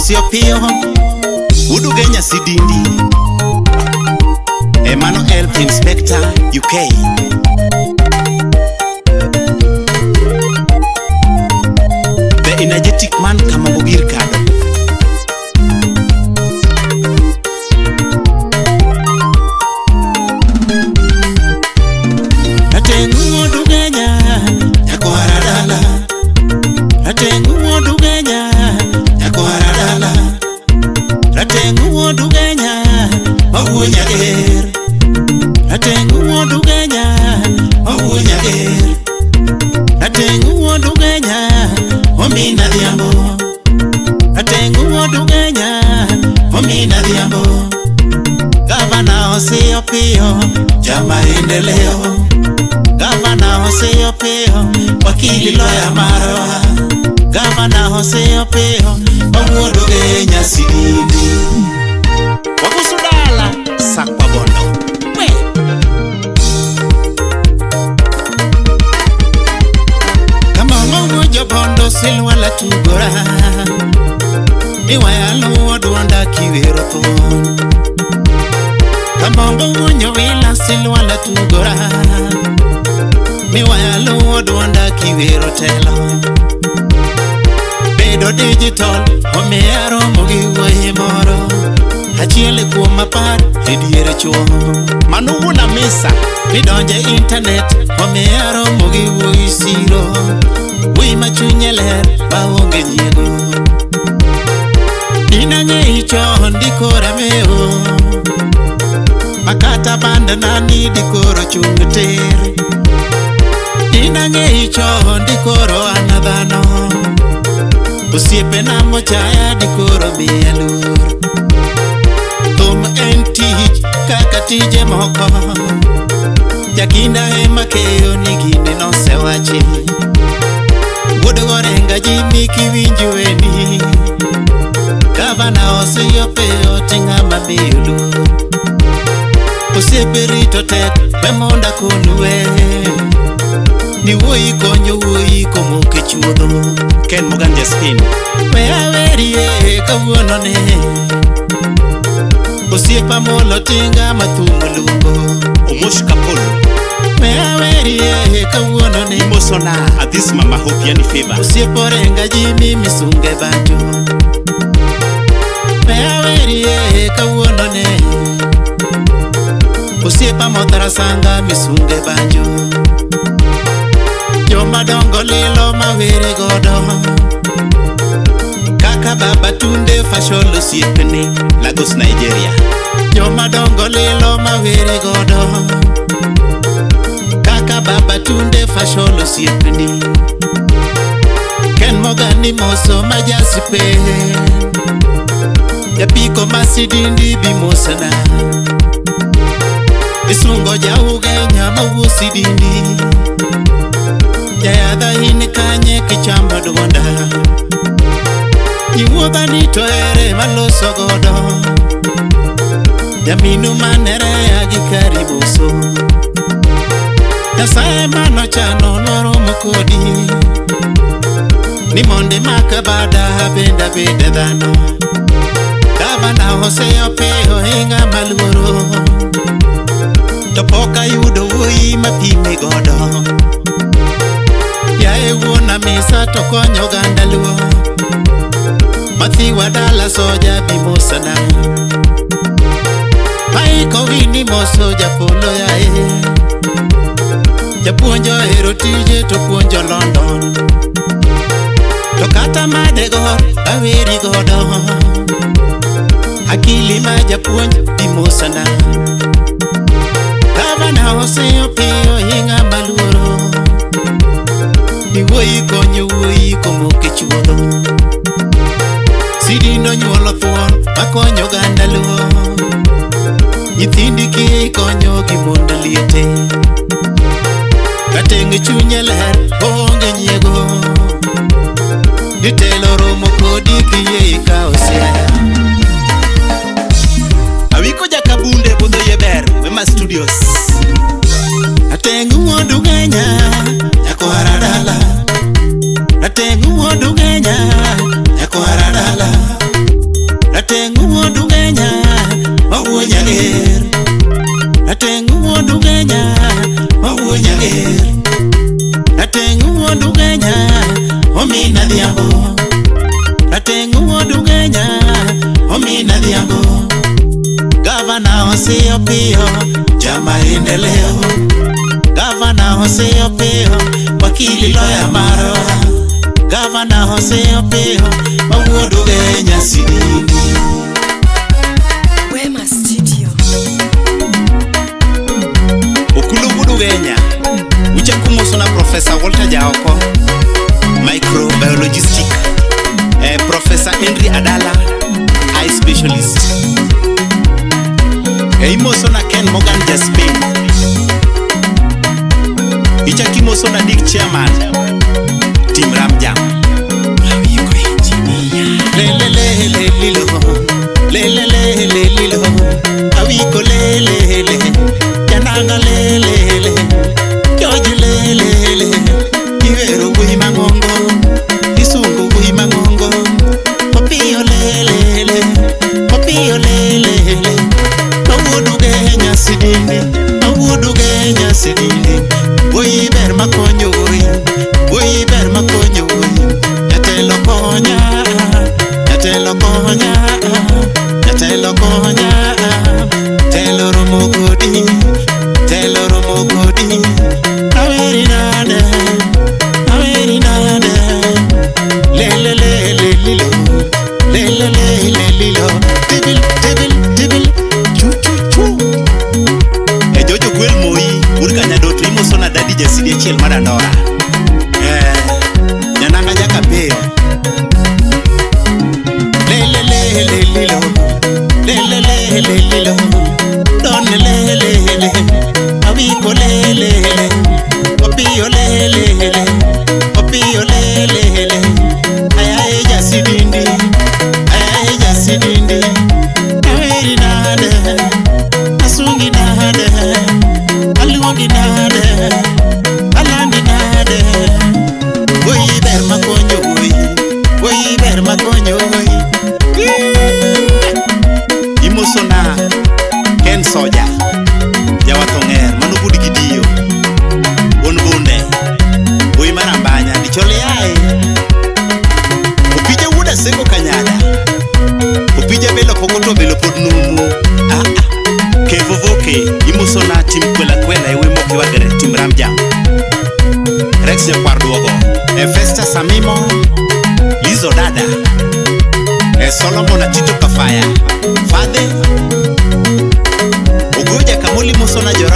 Osiopio Udugenya Sidindi Emmanuel Inspector UK. The energetic man Kamambogir Kado. Atengu Udugenya Nyakwara dala. Atengu Udugenya Nyakwara dala. Atengu Udugenya Mawuo Nyager. Atengu Udugenya Mawuo Nyager. Atengu Udugenya Omina Dhiambo. Atengu Udugenya Omina Dhiambo. Gavana Osiopio ja maendeleo. Gavana Osiopio wakili loya marwa. Gavana Osiopio Mawuo Ugenya Sidindi. Wabusu dala Sakwa Bondo. We. Kamongo jobondo silwala tugora. Iwaya luwo duonda kiwero thum. Kamongo nyowila silwala tugora. Miwaya luwo duonda kiwero telo. Bedo digital omiya romo gi wuoyi moro. Achiel kuom 10 e dier chuo. Mano wuon Amisa midonje internet omiya romo gi wuoyi siro. Wuoyi ma chunye ler maonge nyiego. Dinang'eyi chon dikoro amewo. Makata bandana ni dikoro chung' tir. Dinang'eyi chon dikoro an dhano. Osiepena mochaya dikoro miya luor. Thum en tich kaka tije moko. Jakinda ema keyo ni gini nosewachi. Wuod Gorenga Jimmy kiwinj weni. Gavana Osiopio ting'ama miyo luor. Osiepe rito tek we mondo akonue. Ni wuoyi konyo wuoyi komok e chuodho. Ken Morgan Spin. We awerie kawuono ne. Osiepa molo tinga mathumo luongo. Omosh Kapolo. We awerie kawuono ne. Imosona Adhis Mama Hope yani favor. Osiepa Orenga Jimmy misunge banjo. We awerie kawuono ne. Osiepa Mothara Sanga misunge banjo. Joma dongo lilo mawere godo. Kaka Baba Tunde Fashol osiepne Lagos Nigeria. Joma dongo lilo mawere godo. Kaka Baba Tunde Fashol osiepni. Ken Morgan moso majasipe. Japiko masidindi bimosana. Isungo jaugenya mawuo Sidindi. Jayadha in kanye kichamo duonda. Iwuodha ni to ere maloso godo. Jaminu manereya gi karibuso. Nyasaye manochano noromo kodi. Ni mondo imak bada bende abed dhano. Gavana Osiopio ing'ama luoro. To pok ayudo wuoyi mapime godo. Yaye wuon Amisa to konyo oganda luo. Mathiwa dala soja bimosana. Maiko wini moso japolo yaye. Japuonj ohero tije to puonjo London. To kata madego aweri godo. Akili ma japuonj bimosana. Gavana Osiopio ing'ama luoro. Ni wuoyi konyo wuoyi komok e chuodho. Sidindo nyuolo thuon makonyo oganda luo. Nyithindi kiye konyo gi mond liete. Kateng' chunye ler oonge nyiego. Jotelo romo kodi kiyie ikawo Siaya. Awiko Jakabunde budho yeber Wema Studios. Ateng' wuod Ugenya Nyakwara dala. Ateng' wuod Ugenya Nyakwara dala. Odhiambo, Gavana Hosea Opiyo, jamaendeleo. Gavana Hosea Opiyo, wakili loya marwa. Gavana Hosea Opiyo, mawuod Ugenya Sidindi. Wema Studio. Okulo wuod Ugenya. Uchaku mosona Professor Walter Jaoko, microbiologistic. Professor Henry Adala, eye specialist. Imosona Ken Morgan Jasmine. Ichaki mosona Dick Chairman, Tim Ramjam. Lele lele lilo, lele lele lilo, awiko lele le, jananga lele le, George lele le, iwero wuoyi mang'ongo, isungo wuoyi mang'ongo, Opiyo lele le, Opiyo lele le, mawuod Ugenya Sidindi, mawuod Ugenya Sidindi, wuoyi ber makonyo wuoyi, wuoyi ber makonyo wuoyi, jatelo konya. Jatelo konya, jatelo konya, telo romo kodi, telo romo kodi. Aweri nade, aweri nade, lele lele lilo, lele lele lilo, tibil tibil tibil, chu chu chu. Jojo Gwel Moi, wuod Kanyadoto, imosona dadi jasidi achiel mar Andora. Nyananga Jakapiyo. Lele lele lilo, lele lele lilo, don lele lele, awiko lele lele, Opiyo lele lele, Opiyo lele lele, ayaye jasidindi, ayaye jasidindi, aweri nade, asungi nade, aluongi nade, alandi nade, wuoyi ber makonyo wuoyi, wuoyi ber makonyo wuoyi. Imosona Ken Soja, Jawath Ong'er, mano wuod Gidiyo, wuon Bunde, wuoyi mar Ambanya, dichol yaye. Opija wuod Aseko Kanyada, Opija belo pok otwo belo pod numu. Ah, ah. Kevo Voke, imosona Tim Kwela Kwela, ewe mok ywagre, Tim Ramjam. Rex Nyakwar Duogo, Festa Samimo, Lizo Dada, Solomon Atito Kafaya, Fadhe, Ogoja Kamoli mosona jo